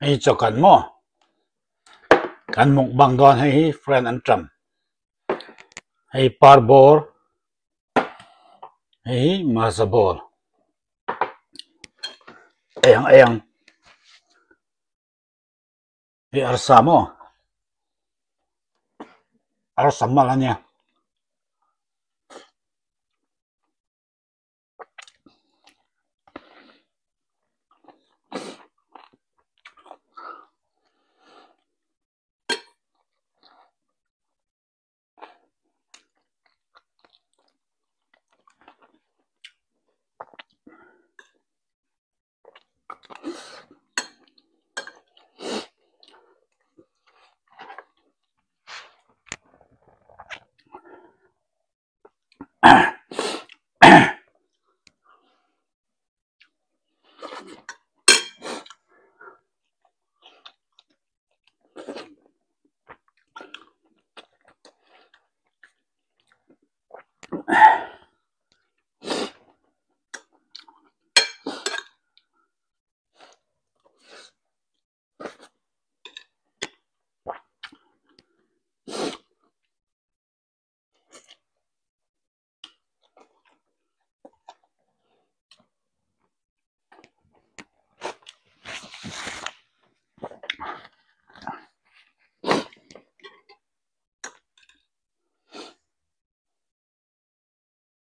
Hei chaw kan maw kan mukbang dawn hei hi friend an ṭam hei parbawr hei hi maza ball eng eng hei arsa maw arsa mal a nia.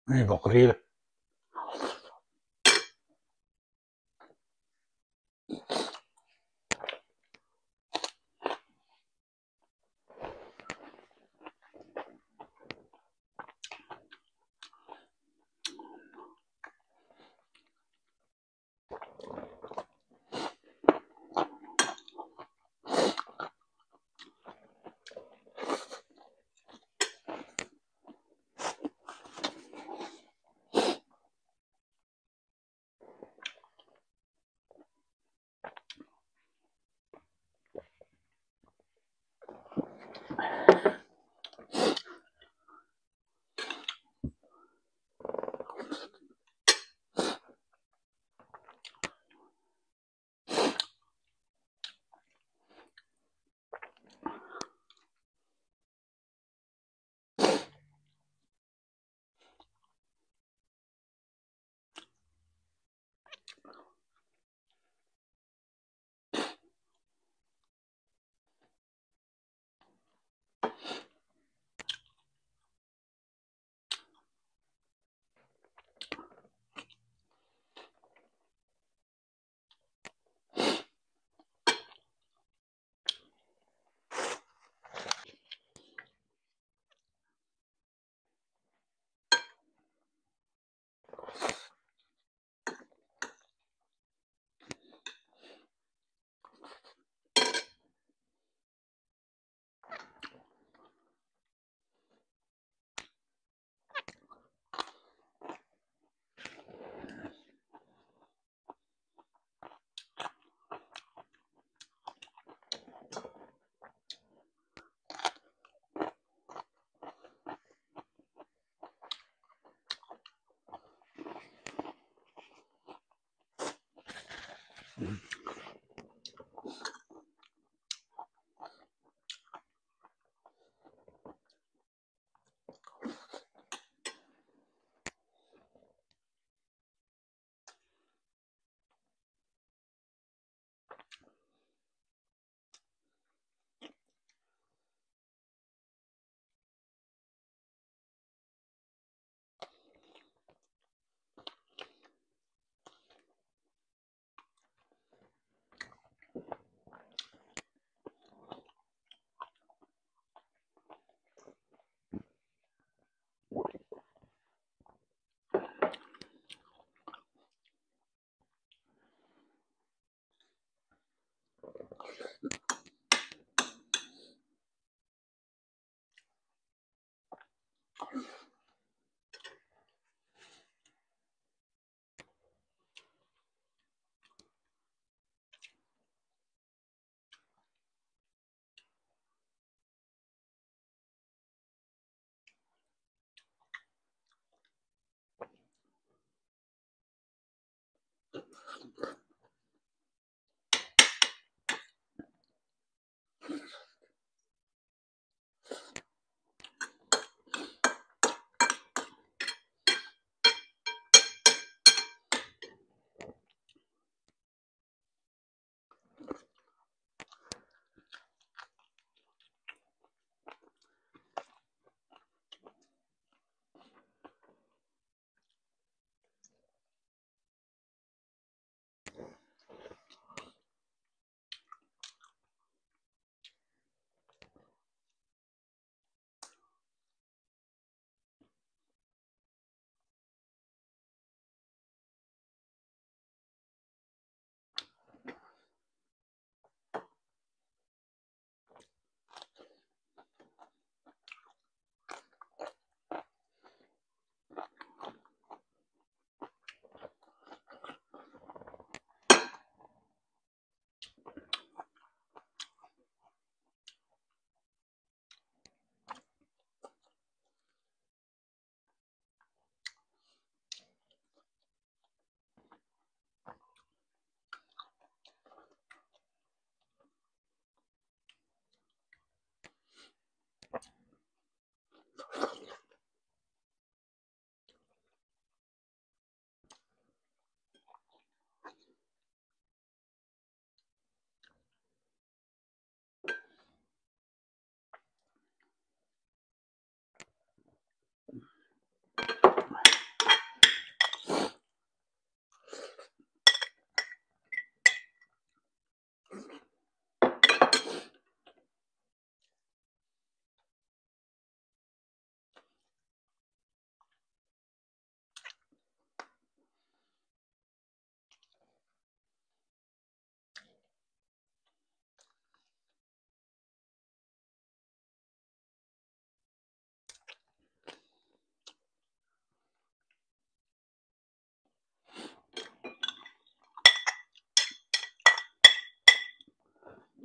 Hei bawk ril.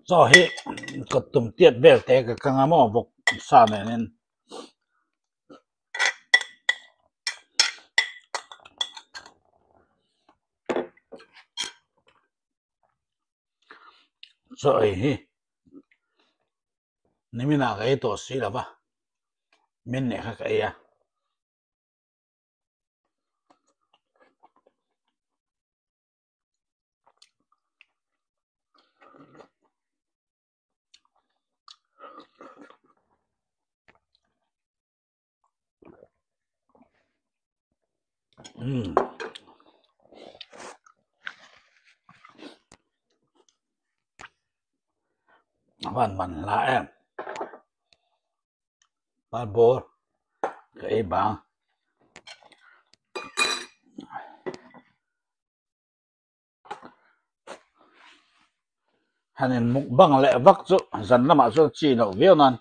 Chaw hi kawt tum tiat vel te ka kang a maw vawk sa nen in. Chaw ei hi nimin ah ka ei tawh si lo va min leh kha ka ei a. Umm. A van man hla em. Barbawr ka ei bang. Han in mukbang leh vak chu zan lamah chuan chi loh viau nan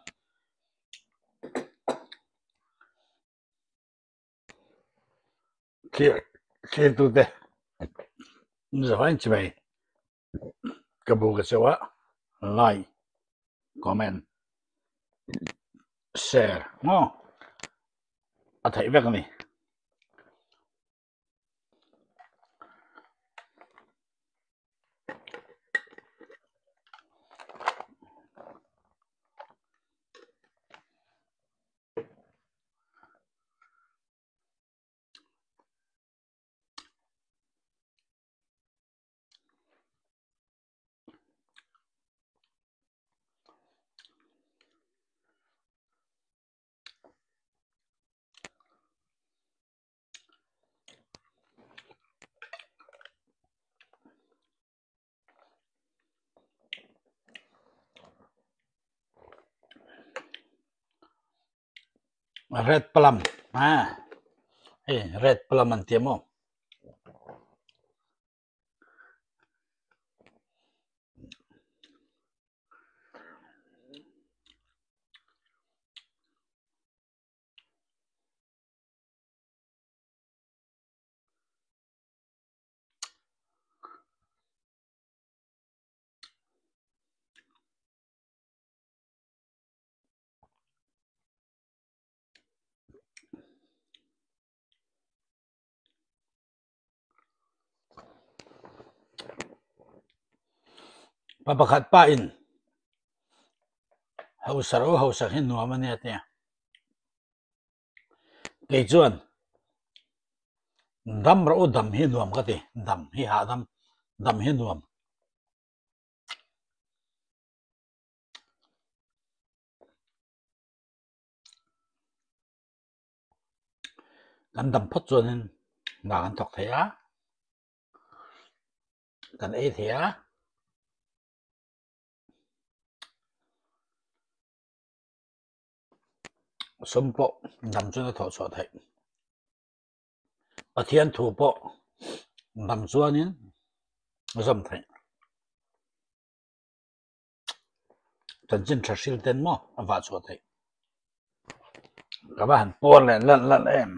thlir thlir tute zahain chi mai ka bu ka chauh a like comment share maw a theih vek a ni. Red plum ah hei red plum an ti a maw. Pa pakhat pa in hausa ro hausak hi nuam a nia tia. Kei chuan dam rawh u dam hi nuam ka ti dam hi hahdam dam hi nuam. Kan dam phawt chuanin hna kan thawk thei a, kan ei thei a. Sum pawh dam chuan a thawh chhuah theih. Pathian thu pawh dam chuanin a zawm theih. Chanchin tha hril ten maw a vah chhuah theih. Ka va han puar leh lan lan em.